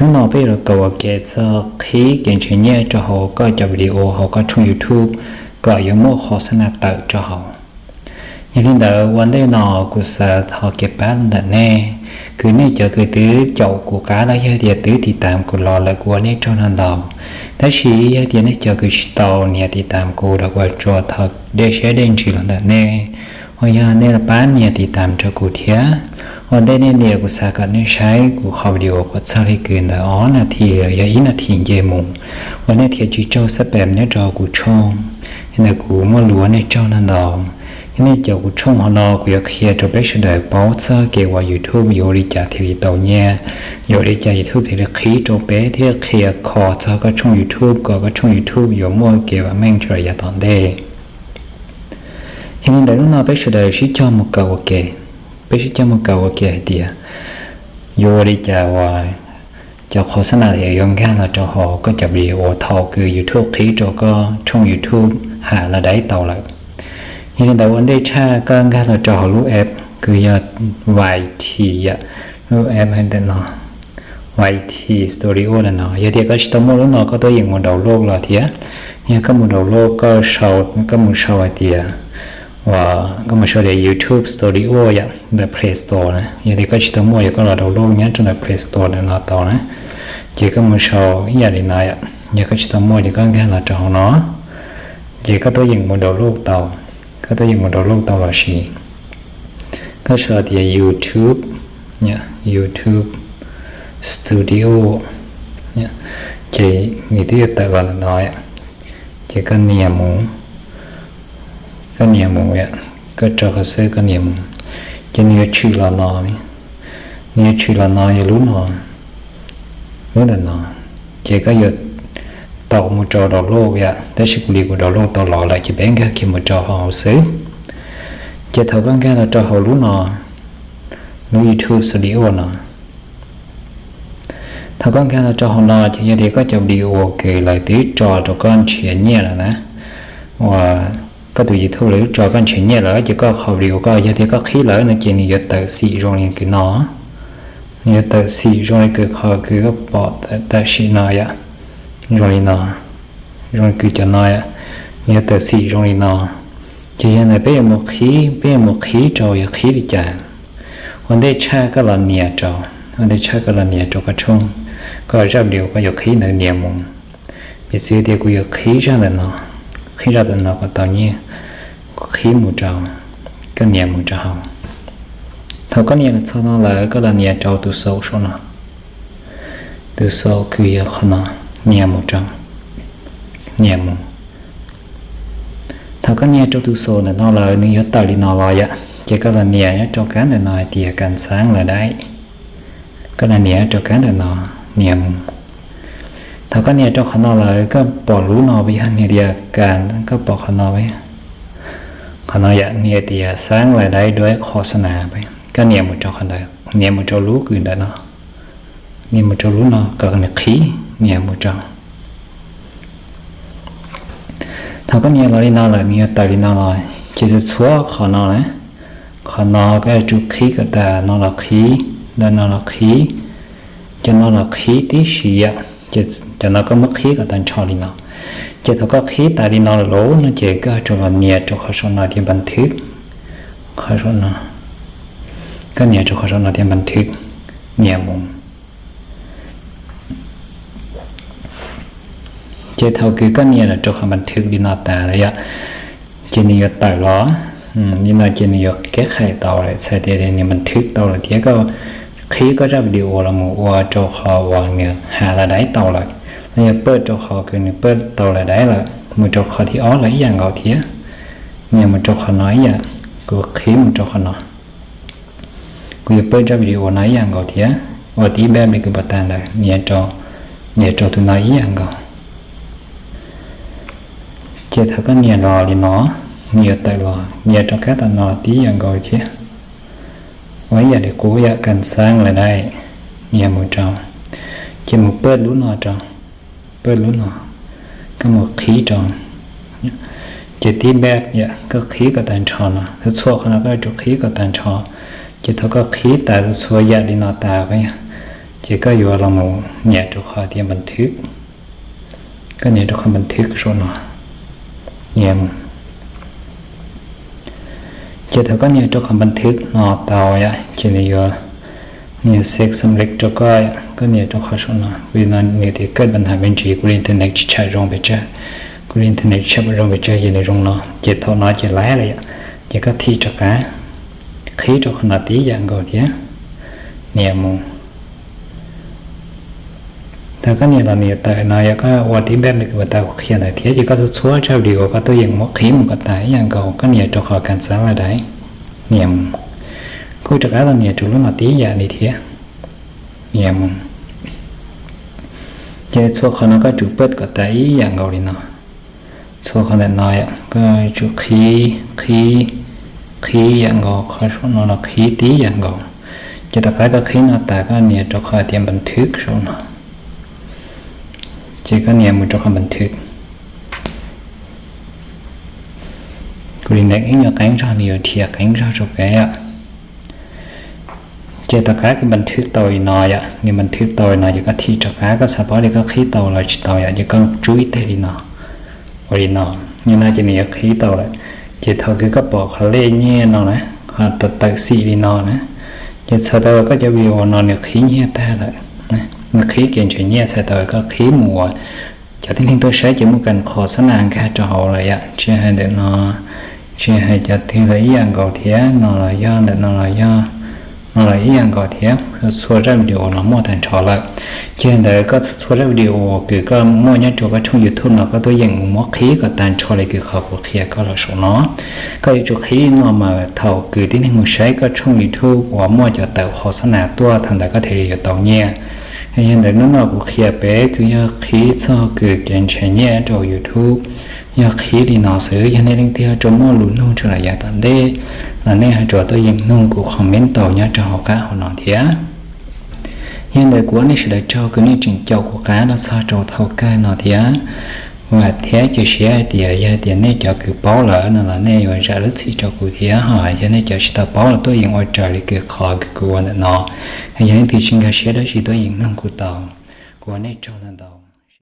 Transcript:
Hnub no peb yuav los kawm ua ke txog qhib kev nrhiav nyiaj rau hauv koj cov video hauv koj tshooj YouTube kom yuav muaj qhov xab nas tawm rau hauv. Yog li ntawd ua ntej no kuv xav thov kev pab los ntawm nej, kws nej cov kws twb caum kuv qab los yog tias twb tiv tam kuv los lawm kuv ua nej tsaug ntau ntau. Tab sis yog tias nej cov kws tsis tau nias tiv tam kuv los kuv tsuas thov dej siab dej ntsws los ntawm nej, uas yog nej pab nias tiv tam rau kuv thiab. Ua ntej nej nias kuv xav kom nej saib kuv qhov video kuv txog li kws ntawd ob nas this los yog ib nas this nce mus, uas nej thiaj tsis tsaug xab pem nyob rau kuv tshooj. Yog ntawd kuv muaj lus ua nej tsaug ntau ntau. Yog nej caum kuv tshooj hauv no kuv yuav qhia rau peb sawv daws paub txog kev ua YouTube yuav ua li cas thiaj li tau nyiaj, yuav ua li cas YouTube thiaj li qhib rau peb thiab qhia kho txog koj tshooj YouTube kom koj tshooj YouTube yuav muaj kev vam meej rau yav tom ntej. Yog li ntawd hnub no peb sawv daws sib cog mus kawm ua ke, peb sib cog mus kawm ua ke hais tias yuav ua li cas uas cov qhov xab nas thiaj yuav nkag los rau hauv koj cov video thaum kws YouTube qhib rau koj tshooj YouTube has la daib tau lawm. Yog li ntawd ua ntej tshaj koj nkag los rau hauv lub app kws yog Y T, lub app ntawm no, Y T Studio ntawm no. Yog tias koj tsis tau muaj lub no koj tuaj yeem mus download los thiab. Yog koj mus download, koj sau, koj mus sau hais tias, uas koj mus sau tias YouTube Studio yom ntawm Play Store na. Yog tias koj tsis tau muaj ces koj los download nyob rau ntawm Play Store ntawm no tau na. Ces koj mus sau ib yam li no yom. Yog koj tsis tau muaj ces koj nkag los rau hauv no, ces koj tuaj yeem mus download tau, koj tuaj yeem mus download tau los sis koj sau tias YouTube, YouTube Studio, ces nws twb yuav tawm los ntawm no. Ces koj nias mus, koj nias mus, koj rau qhov xwb koj nias mus, ces nws yuav tshwm los no, nws yuav tshwm los no yog lub no, lub ntawm no. Ces koj yuav tau mus rau download yom, tab sis kuv li kuv download tau los lawm ces peb nkag kiag mus rau hauv xwb. Ces thaum koj nkag los rau hauv lub no, lub YouTube Studio no, thaum koj nkag los rau hauv no ces yog tias koj cov video kws lawv twb tso rau koj nrhiav nyiaj lawm na, uas koj tus YouTube lawv twb tso koj nrhiav nyiaj lawm ces koj qhov video koj yog tias koj qhib lawm no ces nws yuav tawm xim zoo li kws no, nws yuav tawm xim zoo li kws qhov kws koj pom tam sim no yom, zoo li no, zoo li kws cov no yom, nws yuav tawm xim zoo li no. Ces yog ntawd peb yuav mus qhib, peb yuav mus qhib rau yog qhib li cas. Ua ntej tshaj koj los nias rau, ua ntej tshaj koj los nias rau koj tshooj, koj zaj video koj yuav qhib ntawd nias mus. Piv txwv tias kuv yuav qhib zaj ntawm no, qhib zaj ntawm no kom tau nyiaj, kuv qhib mus rau, koj nias mus rau hauv. Thaum koj nias los txog no lawm koj los nias rau tus xaus saum no, tus xaus kws yog qhov no, nias mus rau, nias mus. Thaum koj nias rau tus xaus ntawm no lawm nws yuav tawm li no los yom, ces koj los nias nyob rau kab ntawm no hais tias kas xaab lawm dai. Koj los nias nyob rau kab ntawm no, nias mus. Thaum koj nias rau qhov no lawm koj pom lub no puas yog nws tias kas, koj pom qhov no, qhov no yom, nws tias xaab lawm dai duab qhov xab nas, koj nias mus rau qhov ntawd, nias mus rau lub kws ntawm no, nias mus rau lub no kom nws qhib, nias mus rau. Thaum koj nias los li no lawm nws yuav tawm li no los, ces txhua txhua qhov no na, qhov no koj yuav tsum qhib kom tas no los qhib, ntawm no los qhib, cov no los qhib tib si yom, ces cov no koj muab qhib kom tag nrho li no. Ces thaum koj qhib tas li no lawm lauj no ces koj rov los nias rau qhov saum no tias npas thwb, qhov saum no, koj nias rau qhov saum no tias npas thwb, nias mus. Ces thaum kws koj nias los rau qhov npas thwb li no tas lawm yom, ces nws yuav tawm los li no ces nws yuav keb qhais tau lawm, txhais tias nws npas thwb tau lawm thiab koj qhib koj zaj video los mus ua rau qhov uas nws has la daib tau lawm, los yog pawj rau qhov kws nws pawj tau la daib lawm, mus rau qhov thib ob los ib yam nkaus thiab. Nias mus rau qhov no ib yam, kuv qhib mus rau qhov no, kuv yuav pawj zaj video no ib yam nkaus thiab, ua tib npaj li kws pom tas ntawd, nias rau, nias rau tus no ib yam nkaus. Ces thaum koj nias los li no, nws yuav tawm los, nias rau kab tom no tib yam nkaus thiab, ua ib yam li qub yam kas xaab lawm dai, nias mus rau, ces mus pawj lub no rau, pawj lub no, koj mus qhib rau. Ces tib npaj yam koj qhib kom tag nrho no, txhua qhov no koj yuav tsum qhib kom tag nrho. Ces thaum koj qhib tas txhua yam li no tas, Ces koj yuav los mus nias rau qhov tias npas thwv, koj nias rau qhov npas thwv saum no, nias mus. Ces thaum koj nias rau qhov npas thwv no tau yom, ces nws yuav nias xev xam lej rau koj yom, koj nias rau qhov saum no, vim no nws tias koj npas thwv me ntsis, kuv li internet tsis tshaj zoo pes tsawg, kuv li internet tsis tshaj zoo pes tsawg ces nws zoo no. Ces thaum no ces laib lawm yom, ces koj thim rov qab, qhib rau qhov no tib yam nkaus thiab, nias mus. Thaum koj nias los nws yuav tawm no, yog koj ua tib npaj me kws pas tas kuv qhia ntawd thiab, ces koj txhua txhua zaj video koj tuaj yeem muab qhib mus kom tas ib yam nkaus, koj nias rau qhov kas txav laj dais, nias mus. Kuj rov qab los nias rau lub no tib yam li thiab, nias mus. Ces txhua qhov no koj tsum paj kom tas ib yam nkaus li no. Txhua qhov ntawm no yom, koj tsum qhib, qhib, qhib yam nkaus, qhov saum no los qhib tib yam nkaus. Ces tom qab koj qhib no tas koj nias rau qhov tias npas thwv saum no, ces koj nias mus rau qhov npas thwv. Kuv li ntawd ib nyuag qeeb zog, nws yuav dhia qeeb zog rau pem yom. Ces tom qab kws npas thwv tau li no yom, nws npas thwv tau li no ces koj thim rov qab, koj xav paub tias koj qhib tau los tsis tau yom, ces koj tsub ib teg li no, ua li no, li no ces nws yuav qhib tau lawm. Ces thaum kws koj pom qhov lej nyiaj no na, ho tawm xim li no na, ces txhais tau koj cov video no nws qhib nyiaj tag lawm, nws qhib kev nrhiav nyiaj, txhais tau koj qhib mus uas cov tib neeg tuaj saib ces muaj kas qhov xab nas nkag rau hauv lawm yom. Tsis hais ntawm no, tsis hais cov twg los ib yam nkaus thiab, no los yog, ntawm no los yog, no los ib yam nkaus thiab. Txhua zaj video no muaj tag nrho lawm. Ces ntawd koj txhua zaj video kws koj muaj nyob rau koj tshooj YouTube no koj tuaj yeem mus muab qhib kom tag nrho li kws qhov kuv qhia koj los saum no. Koj yuav tsum qhib li no mas thaum kws tib neeg mus saib koj tshooj YouTube uas muaj cov tawm qhov xab nas tuaj, thaum ntawd koj thiaj li yuav tau nyiaj. Yog ntawd hnub no kuv qhia peb tus yog qhib txog kws kev nrhiav nyiaj rau YouTube, yog qhib li no xwb. Yog nej leej twg yuav tsum muaj lus nug rau lawm yav tom ntej los nej ho yuav tsum tuaj yeem nug kuv comment tau nyob rau hauv qab hauv no thiab. Yog ntawd kuv ua nej sawv daws tsaug kws nej tseem caum kuv qab los txog rau thaum kawg no thiab. Vam thiab cia siab hais tias yog tias nej cov kws paub lawm no los nej yuav zam lub txim rau kuv thiab, ho yog nej cov tsis tau paub los tuaj yeem ua raws li kws qhov kws kuv ua ntawm no. Yog nej twb tsis nkag siab dab tsi tuaj yeem nug kuv tau. Kuv ua nej tsaug ntau ntau.